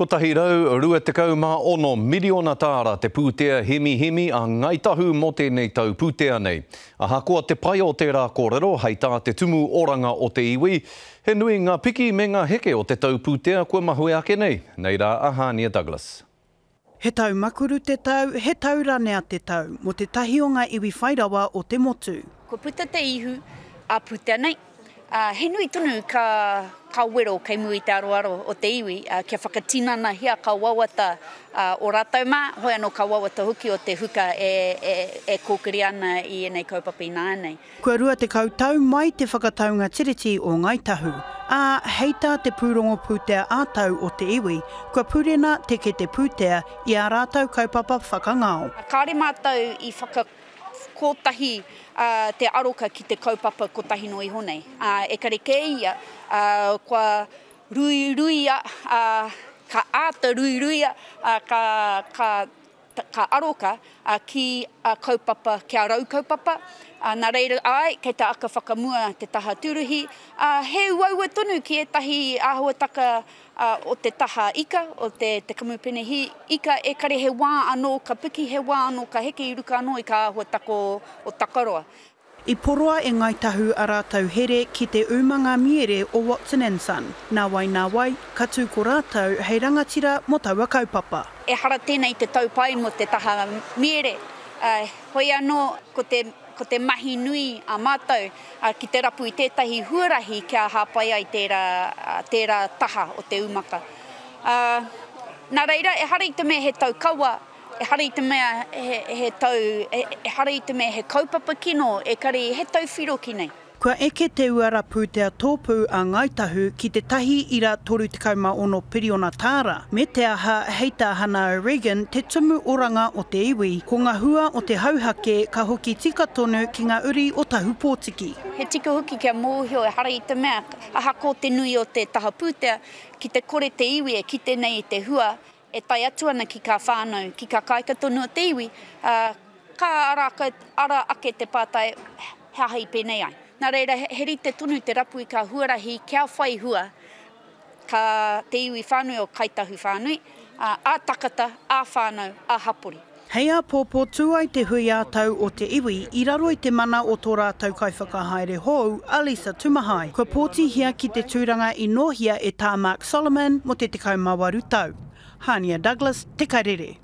126 miriona tāra te pūtea hemihemi a Ngāi Tahu mō tēnei tau pūtea nei. Ahakoa te pai o tērā kōrero, hei tā te Tumu Oranga o te iwi, he nui ngā piki me ngā heke o te tau pūtea kua mahue ake nei. Nei rā a Hānia Douglas. He tau makuru te tau, he tau ranea te tau mō te tahi o ngā iwi whai rawa o te motu. Kua puta te ihu a putea nei, ā, he nui tonu ka, ka wero kei mua i te aroaro o te iwi, ā, kia whakatinanahia ka wawata, ā, o rātou mā, hoi anō ka wawata hoki o te huka e, e, e kōkiri ana i ēnei kaupapa ināianei. Kua 20 tau mai te whakataunga Tiriti o Ngāi Tahu, ā, hei tā te pūrongo pūtea ā-tau o te iwi, kua purena te kete pūtea i ā rātou kaupapa whakangao. Kāore mātou i whakakotahi te aroka ki te kaupapa kotahi noa iho nei, ekari kē ia, kua ruiruia, ka āta ruiruia, ka, ka. ka aroka ki a kaupapa, ki a rau kaupapa, nā reira, āe, kei te aka whakamua te taha tūruhi, he uaua tonu ki ētahi āhuataka o te taha ika, o te kamupene hī ika, ekare he wā anō ka piki, he wā anō ka heke i ruka anō i ka āhuataka o Takaroa. I poroa e Ngāi Tahu a rātou here ki te umanga miere o Watson and Son. Nā wai nā wai, ka tū ko rātou hei rangatira mō taua kaupapa. Ehara tēnei i te tau pai mō te taha miere, hoi anō ko te, ko te mahi nui a mātou ki te rapu i tētahi huarahi kia hāpai ai tērā, tērā taha o te umaka. Nā reira, ehara i te mea he tau kawa, Ehara i te mea he tau, ehara i te mea he kaupapa kino, ekari he tau whiroki nei. Kua eke te uara pūtea tōpū a Ngāi Tahu ki te 1.36 piriona tāra, me te aha, hei tā Hana O'Regan, te tumu oranga o te iwi, ko ngā hua o te hauhake ka hoki tika tonu ki ngā uri o Tahu Pōtiki. He tika hoki kia mōhio ehara i te mea, ahakoa te nui o te taha pūtea, ki te kore te iwi e kite nei i te hua, E tae atu ana ki kā whānau, ki kā kāika tonu o te iwi, ā, ka ara ake, ara ake te pātai, he aha i pēnei ai? Nā reira, he rite tonu te rapu i kā huarahi kia whai hua kā te iwi whānui o Kāi Tahu whānui, ā, ā-takata, ā-whānau, ā-hapori. Hei āpōpō tū ai te hui ā-tau o te iwi i raro i te mana o tō rātou kaiwhakahaere hou, a Lisa Tumahai. Kua pōtihia ki te tūranga i nōhia e Tā Mark Solomon mō te 18 tau. Hānia Douglas, Te Karere.